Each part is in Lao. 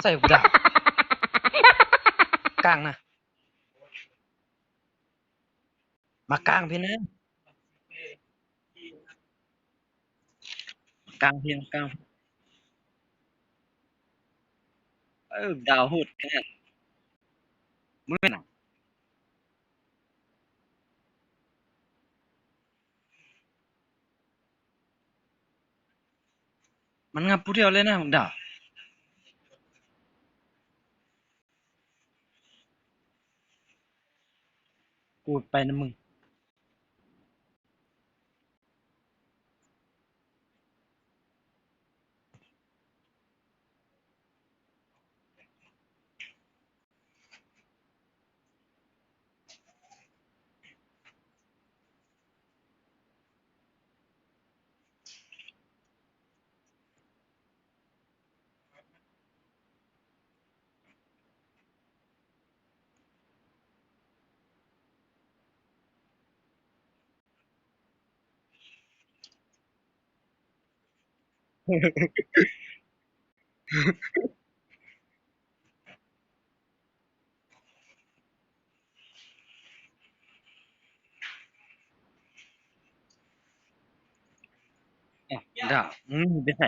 ໃສ່ບໍ່ໄດ້ ກາງນະ ມາກາງພີ້ນະ ກາງພີ້ ກາງ ເອີ ດາວໂຫດຂະໜາດ ບໍ່ແມ່ນນະ. ມັນງັບຜູ້ດຽວເລີຍນະ ບັກດາວ. ກູໄປນຳມຶງ. ດາວ ມຶງໄປໃສ?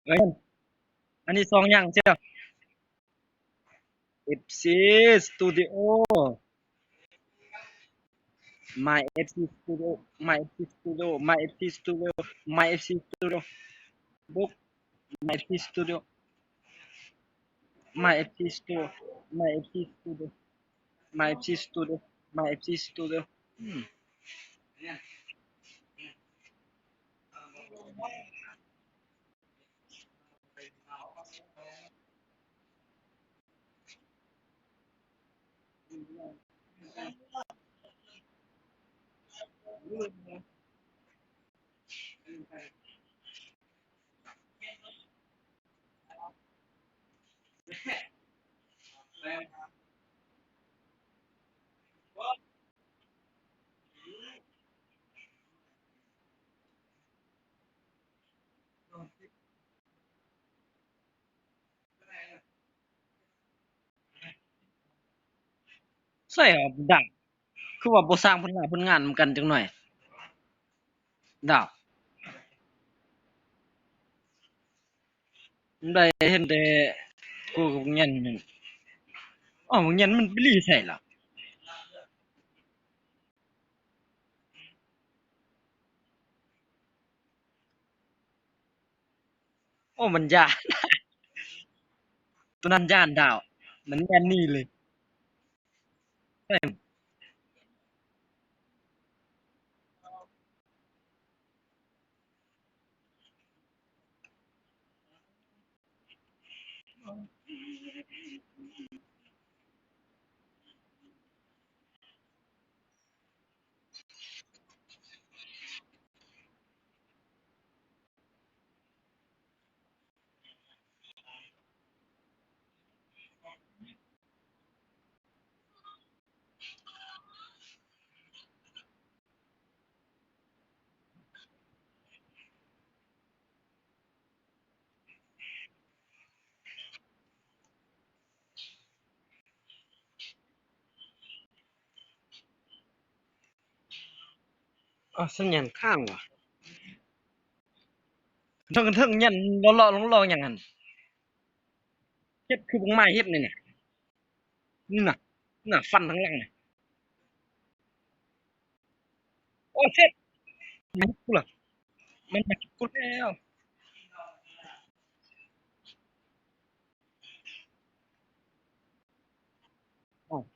ເອີຍ ອັນນີ້ຊ່ອງຫຍັງເຈົ້າ? ເອັບຊີ Studio My ເອັບຊີ Studio My ເອັບຊີ Studio My ເອັບຊີ Studio My ເອັບຊີ Studio ບຸກ My ເອັບຊີ Studio My ເອັບຊີ Studio My ເອັບຊີ Studio My ເອັບຊີ Studio My ເອັບຊີ Studio ອືມ. ໃສ່ອອກດັງ ຄືວ່າບໍ່ສ້າງຜົນງານ ຜົນງານນຳກັນຈັກໜ່ອຍ ດາວ ໄດ້ເຫັນແຕ່ກູກັບບັກຫຍັນນີ້ ອ້າວ ບັກຫຍັນມັນໄປລີ້ໃສລະ? ໂອ້ ມັນຢ້ານ ໂຕນັ້ນຢ້ານດາວ ມັນແລ່ນໜີເລີຍ. ອ້າວ ສັນຍານຄ້າງຫວາ? ເທິງ ເທິງ ຍັນເລາະໆ ລອງໆ ຫຍັງຫັ້ນ? ເຮັດຄືບັກໝາເຮັດນີ້ນະ. ນີ້ນະ ນີ້ນະ ຟັນທາງຫຼັງນີ້. ໂອ້ ເຊັດ ມັນມາເກັບກູລະ ມັນມາເກັບກູແລ້ວ.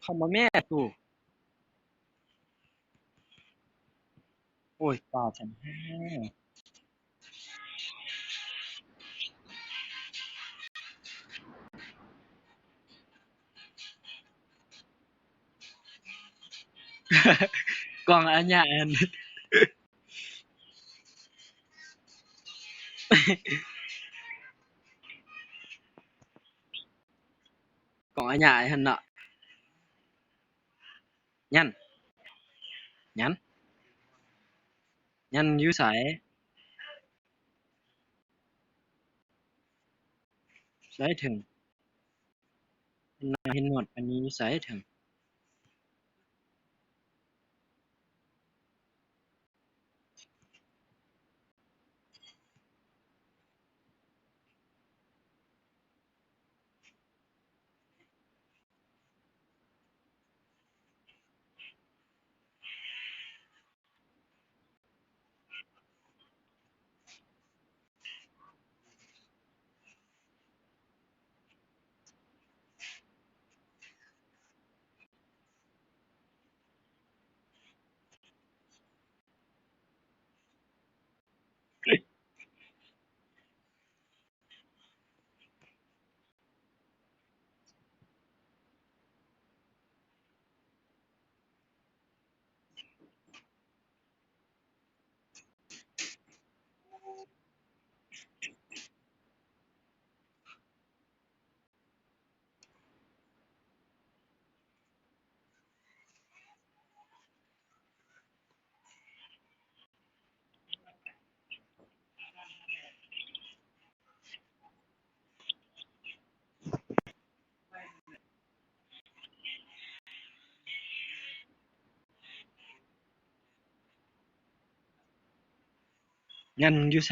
ເຂົ້າມາແມ່ຕູ້. ໂອ້ຍ ປ່າຊັ້ນແຮງ. ກ້ອງອາຍາອັນ ກ້ອງອາຍາອັນຫັ້ນເນາະ. ຍັນ ຍັນ ຍັນຢູ່ໃສ? ໃສເຖິງ? ນາງເຫັນໜວດອັນນີ້ຢູ່ໃສເຖິງ? ຍັນຢູ່ໃສ?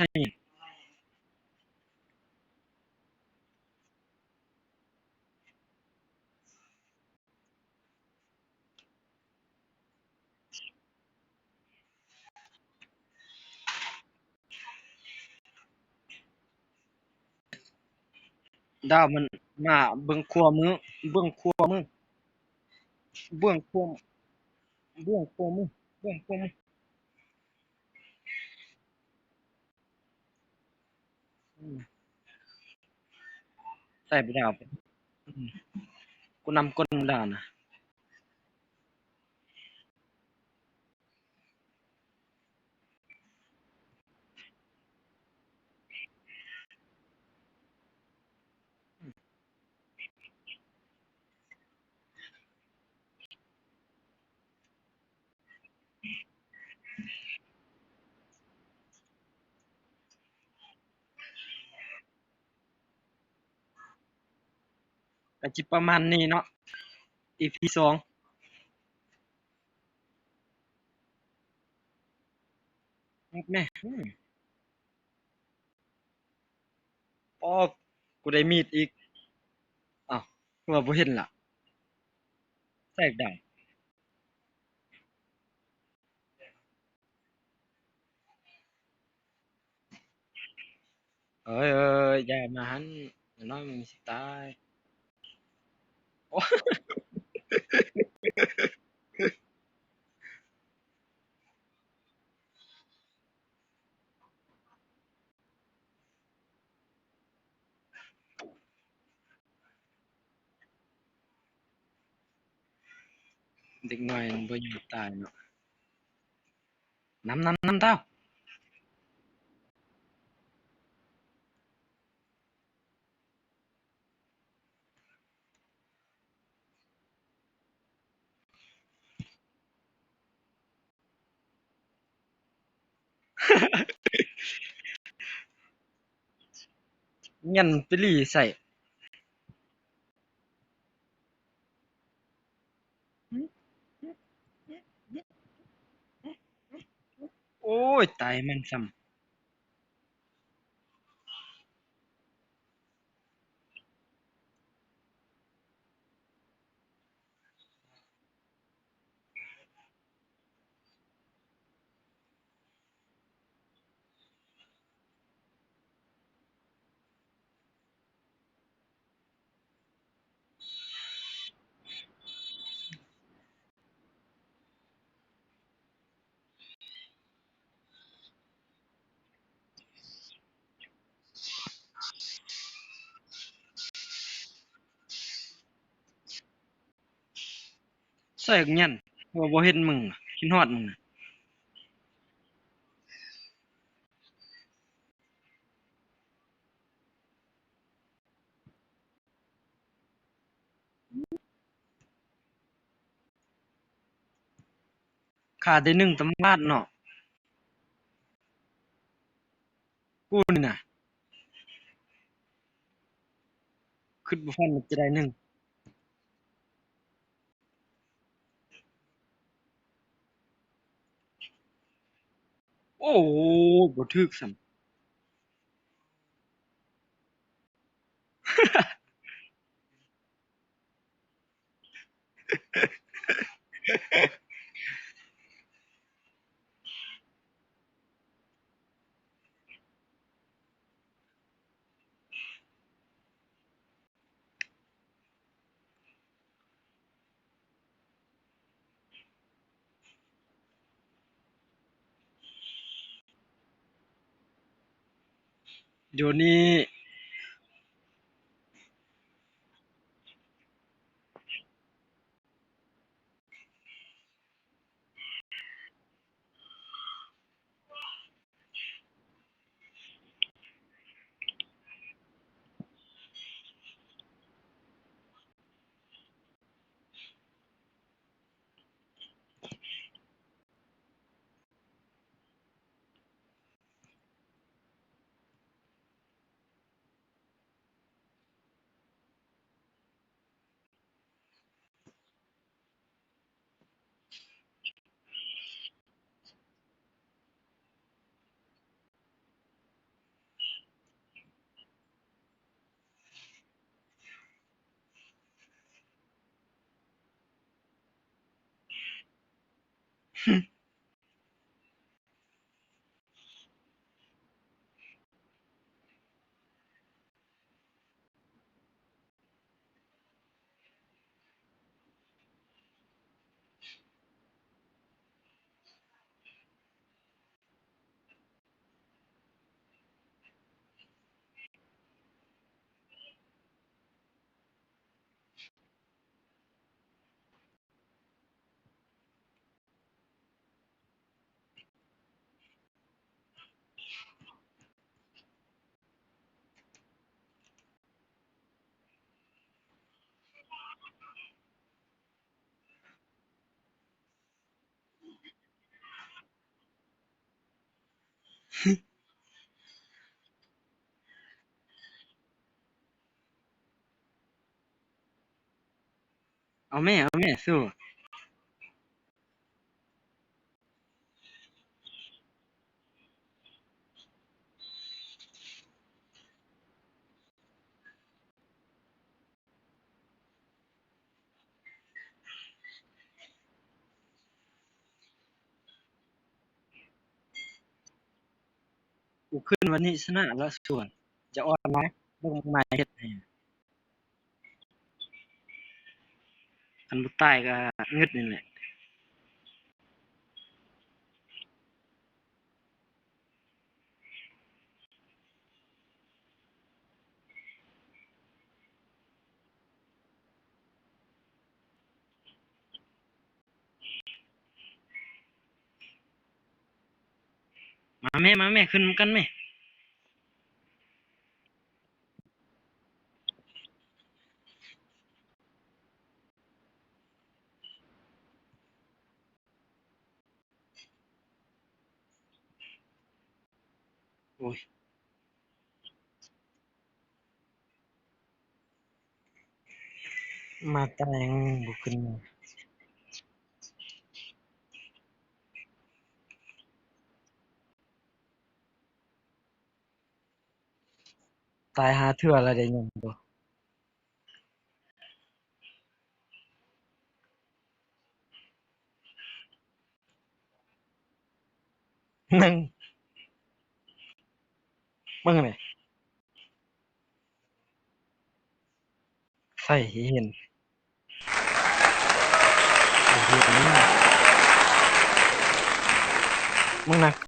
ດາວມັນມາເບິ່ງຂວາມື ເບິ່ງຂວາມື ເບື້ອງຂວາ ເບື້ອງຂວາມື ເບື້ອງຂວາມື. ອືມ ໃສ່ບໍ່ໄດ້ ອືມ ຜູ້ນຳກົນດານະ. ກະຊິປະມານນີ້ເນາະ ອີພີສອງ ແມ່ ອືມ. ອໍ ກູໄດ້ມີດອີກ. ອ້າວ ຄືວ່າບໍ່ເຫັນລະ ໃສ່ດາວ. ເອີຍ ເອີຍ ຢ່າມາຫັ້ນ ໜ້ອຍ ມຶງຊິຕາຍ. ໂອ້ ເດັກນ້ອຍມັນບໍ່ຍອມຕາຍເນາະ. ນຳ ນຳ ນຳ ທ້າວ. ຍັນໄປຫຼີ່ໃສ່. ໂອ້ຍ ຕາຍມັນຊ້ຳ. ໂ ໃສ່ຫຍັງ ວ່າບໍ່ເຫັນມຶງ ຄິດຮອດມຶງນະ. ຂາດແຕ່ໜຶ່ງຕຳບາດເນາະ ກູນີ້ນະ ຄິດບໍ່ຝັນວ່າຈະໄດ້ໜຶ່ງ. ໂອ້ ບໍ່ຖືກຊ້ຳ. ໂດນີ້. ເອົາແມ້ ເອົາແມ້ ສູ້. ກູຂຶ້ນວັນນີ້ຊະນະລະສວນ ຈະອ່ອນຫຼາຍ ເບິ່ງໝາກໄມ້ເຮັດໃຫ້ ຄັນບໍ່ຕາຍກໍງຶດນີ້ແຫຼະ. ມາແມ້ ມາແມ້ ຂຶ້ນນຳກັນແມ້. ໂອ້ຍ ມາຕາຍຍັງບໍ່ຂຶ້ນມາ. ຕາຍຫ້າເທື່ອແລ້ວເດ້ ຍັງບໍ່ ໜຶ່ງ ເບິ່ງແດ່. ໃສ່ໃຫ້ເຫັນ ໃຫ້ເຫັນ ມຶງນະ ກ